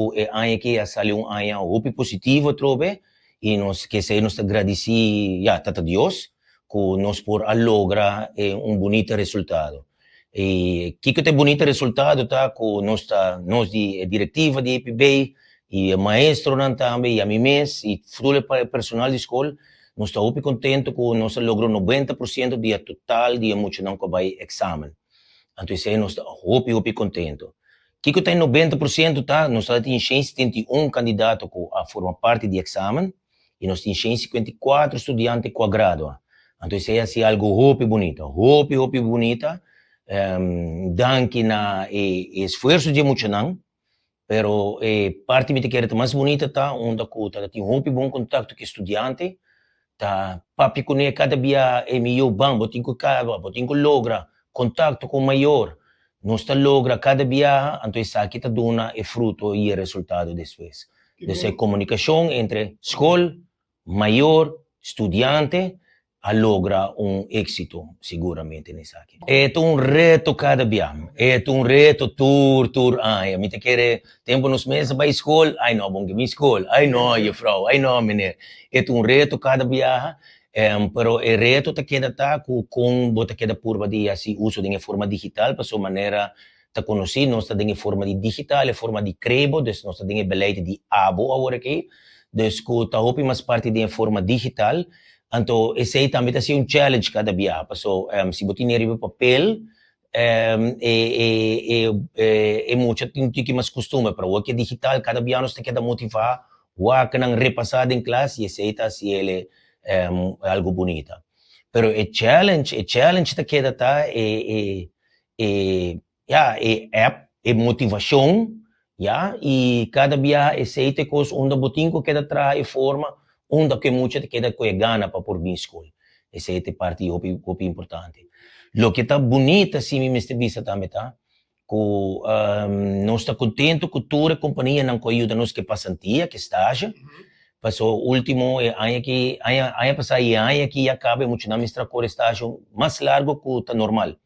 ku e aña aki a sali un aña hopi positivo atrobe i nos ke esei nos ta gradisí ya Tata Dios ku nos por a logra e un bunita resultado. I kiko ta e bunita resultado ta ku nos ta nos di e direktiva di EPB i e maestronan tambe i ami mes i tur e personal di skol nos ta hopi kontentu ku nos a logra 90% di e total di e muchanan ku a bai eksamen. Anto esei nos ta hopi hopi kontentu. Kiko ta e 90% ta? Nos ta tin 171 kandidato ku a forma parti di eksamen i nos tin 154 studiante ku a gradua. Anto esei a hasi algu hopi bunita, hopi hopi bunita. Danki na e esfuerso di e muchanan, pero e parti mi ta kere ta mas bunita ta unda ku ta tin hopi bon kontakto ku e studiante, ta papia kuné kada bia e mihó ban, bo tin ku kaba, bo tin ku logra kontakto ku mayor. Nos ta logra kada biaha, anto esaki ta duna e fruto i e resultado despues. Dus e komunikashon entre skol, mayor, studiante a logra un éksito siguramente na esaki. E ta un reto kada bia, e ta un reto tur tur aña. Mi ta kere tempu nos mes a bai skol, ai no bon ke mi skol, ai no jefrou, ai no meneer. E ta un reto kada biaha, pero e reto ta keda ta ku kon bo ta keda purba di hasi uso den e forma digital pasobra manera ta konosí nos ta den e forma di digital, e forma di krebo, dus nos ta den e beleid di abo awor aki, dus ku ta hopi mas parti den e forma digital, anto esei tambe ta hasi un challenge kada biaha, paso si bo tene riba papel e mucha tin un tiki mas kustumber, pero awor ku e digital kada biaha nos ta keda motivá wak nan repasá den klas i esei ta hasi el algu bunita. Pero e challenge, e challenge ta keda ta e e ya e app e motivashon ya i kada biaha esei ta e kos unda bo tin ku keda traha e forma unda ku e mucha ta keda ku e gana pa por bin skol. Esei ta e parti hopi hopi importante. Loke ta bunita si mi mester bisa tambe ta ku nos ta kontentu ku tur e kompanianan ku a yuda nos ku e pasantia, ku e stage, paso ultimo e aña aki aña aña pasá i e aña aki ya kaba e muchanan mester a kore stage mas largo ku ta normal.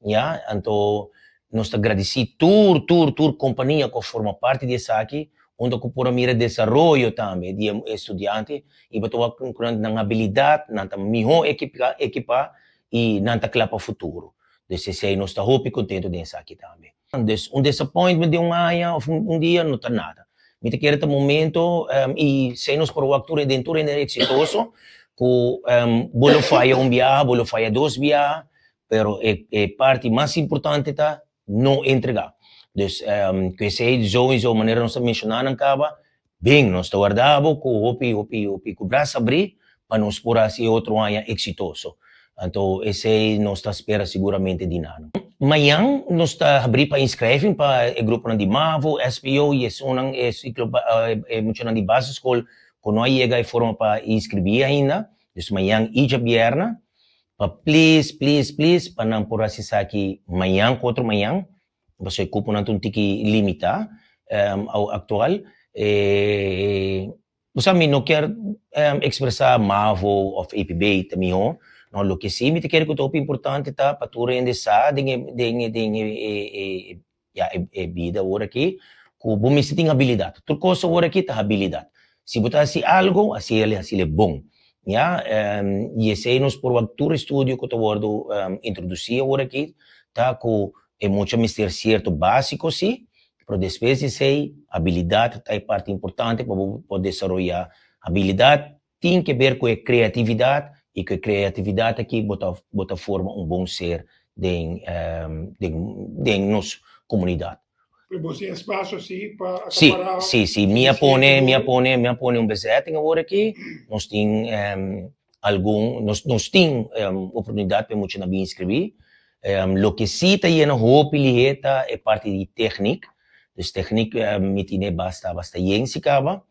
Ya, anto nos ta gradisí tur, tur, tur kompania ku a forma parti di esaki, unda ku por a mira desaroyo tambe di e studiante i bo ta wak ku nan abilidat, nan ta mihó ekipá i nan ta kla pa futuro. Dus esei nos ta hopi kontentu den esaki tambe. Dus un disappointment di un aña òf un dia no ta nada. Mi ta kere ta momento i esei nos por wak tur den tur hende eksitoso ku bo lo faya un biaha, bo lo faya dos biaha, Pero e e parti mas importante ta no entregá. Dus ku esei sowieso manera nos a menshoná nan kaba, bin nos ta warda bo ku hopi hopi hopi ku bras abrí pa nos por hasi e otro aña eksitoso. Anto esei nos ta spera siguramente di nan. Mañan nos ta habrí pa inskrijving pa e gruponan di mavo, SBO i esunnan e siklo e muchanan di basisschool ku no a yega e forma pa inskribí ainda. Dus mañan i djabièrnè. Pa please, please, please pa nan por hasi esaki mañan ku otro mañan, pasobra e kuponan ta un tiki limitá aktual. Bo sa mi no kier ekspresá mavo òf EPB ta mihó, no, loke si mi ta kere ku ta hopi importante ta pa tur hende sa den e den e den e Ya, e bida awor aki ku bo mester tin habilidat. Tur kos awor aki ta habilidat. Si bo ta hasi algu, hasi el, hasi el bon. Ya, i esei nos por wak tur estudio ku ta wòrdu introdusí awor aki ta ku e mucha mester sierto básiko sí, pero despues di esei habilidat ta e parti importante pa bo por desaroyá habilidat. Tin ke ber ku e kreatividat i ku e kreatividat aki bo ta bo ta forma un bon ser den den den nos komunidat. Pero bo tin espasio si pa Sí, akapará sí, sí. Mi a pone, suficiente mi a bo? pone, mi a pone un bezetting awor aki. Nos tin algun, nos nos tin oportunidat pa e muchanan bin inskribí. Loke sí ta yena hopi lihé ta e parti di teknik. Dus teknik mi tine basta basta yen si kaba.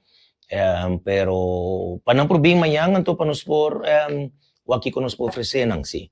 Pero pa nan por bin mañan anto pa nos por wak kiko nos por ofresé nan, sí.